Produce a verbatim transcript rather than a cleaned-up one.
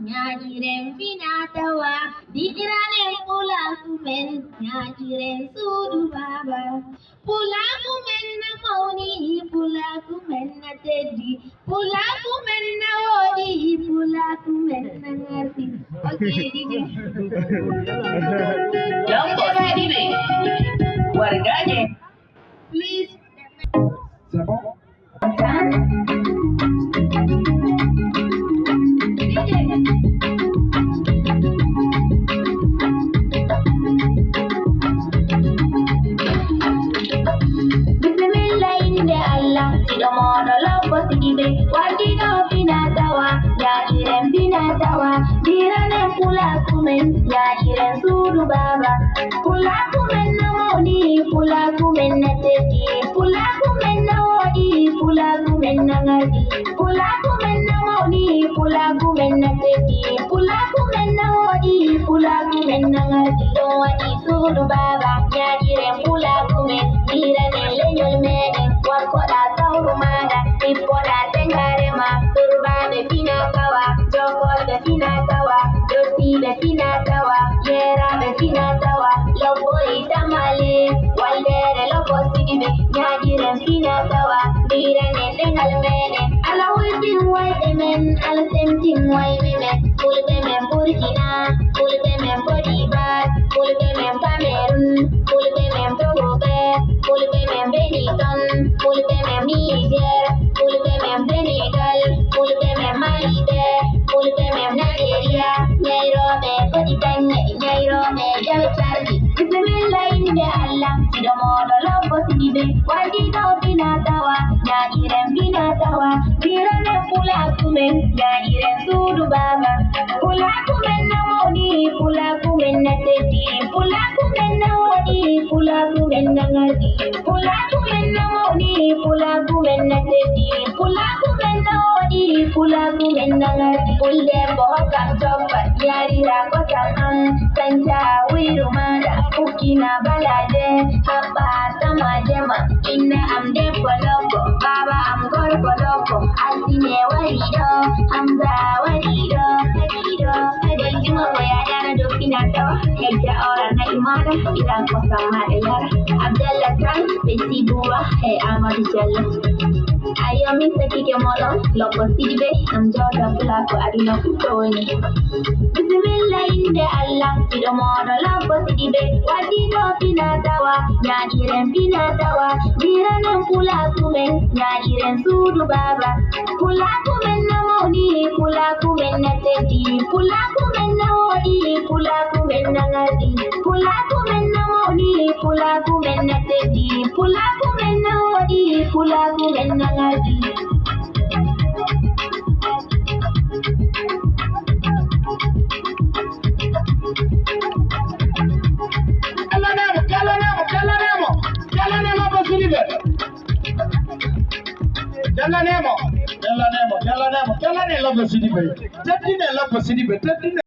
Ñaaƴiren fina tawa, diɗiranen pulaaku men, ñaaƴiren suudu baaba. Pulaaku men na mawni, pulaaku men na teddi, pulaaku men na wooɗi, pulaaku men na ŋarɗi. Ok, D J. Lobbo Sidibe, wargaaje. Please. C'est bon? Bisimilla, innde Allah, siɗo mooɗo Lobbo Sidibe, wardi ɗo fina tawa, ñaaƴiren fina tawa, diiranen pulaaku men, ñaaƴiren suudu baaba. Pulaaku men na mawni, pulaaku men na teddi, pulaaku men na wooɗi, pulaaku men na ŋarɗi. Pulaaku men na mawni, pulaaku men na teddi, pulaaku men na wooɗi, pulaaku men na ŋarɗi. Ɗum waɗi suudu baaba, ñaaƴiren pulaaku men, diiranen leñol meɗen, warkoɗa sawru maaɗa, ɓippoɗa sengaare ma, surbaaɓe fina tawa, jokkolɓe fina tawa, dottiiɓe fina tawa, yeeraaɓe fina tawa, lobboy tamale, waldeere Lobbo Sidibe, ñaaƴiren fina tawa, diiranen leñol meɗen. Ala hulɓin wayɓe men, ala semtin wayɓe men, fulɓe men Burkina, fulɓe men Côte d'Ivoire, fulɓe men Cameroun, fulɓe men Togo ɓe, fulɓe men Benetton, fulɓe men Niger, fulɓe men Senegal, fulɓe men Mali ɓe, fulɓe men Nigeria, ñayrooɓe Kodi Kañe, ñayrooɓe jawe cardi. Bisimilla, innde Allah, siɗo mooɗo Lobbo Sidibe, wardi ɗo fina tawa, ñaaƴiren fina tawa, diiranen pulaaku men, ñaaƴiren suudu baaba. Pulaaku men na mawni, pulaaku men na teddi, pulaaku men na wooɗi, pulaaku men na ŋarɗi. Pulaaku men na mawni, pulaaku men na teddi, pulaaku men na wooɗi, pulaaku men na ŋarɗi. Puldebbo hokkam coppat, yarira kosam am, sanca wuyru maaɗa, fukkina balaaje, haɓɓa tamaaje ma. Inna am debbo Lobbo, baaba am gorko Lobbo, Altine wari ɗo, Hamza wari ɗo, wari ɗo. Ɓe juma ko yaadana dow fina tawa, hejja ora na'i maaɗa, ɓiran kosam maaɗa yara. Abdallah Tan, ɓe Sibuwa, e Amadou Diallo. Ayo, min sakike moɗon, Lobbo Sidibe, am jooɗo Pulaaku aduna fuu to woni. Bisimilla, innde Allah, siɗo mooɗo Lobbo Sidibe, waddi ɗo fina tawa, ñaaƴiren fina tawa, diiranen pulaaku men, ñaaƴiren suudu baaba. Pulaaku men na mawni, pulaaku men na teddi, pulaaku men na wooɗi, pulaaku men na ŋarɗi. Pulaaku men na mawni, pulaaku men na teddi, pulaaku men na wooɗi, pulaaku men na ŋarɗi. Jallanemo, jallanemo, jallanemo, jallanemo Lobbo Sidibe. Jallanemo, jallanemo, jallanemo, jallane Lobbo Sidibe. Teddine Lobbo Sidibe, teddine.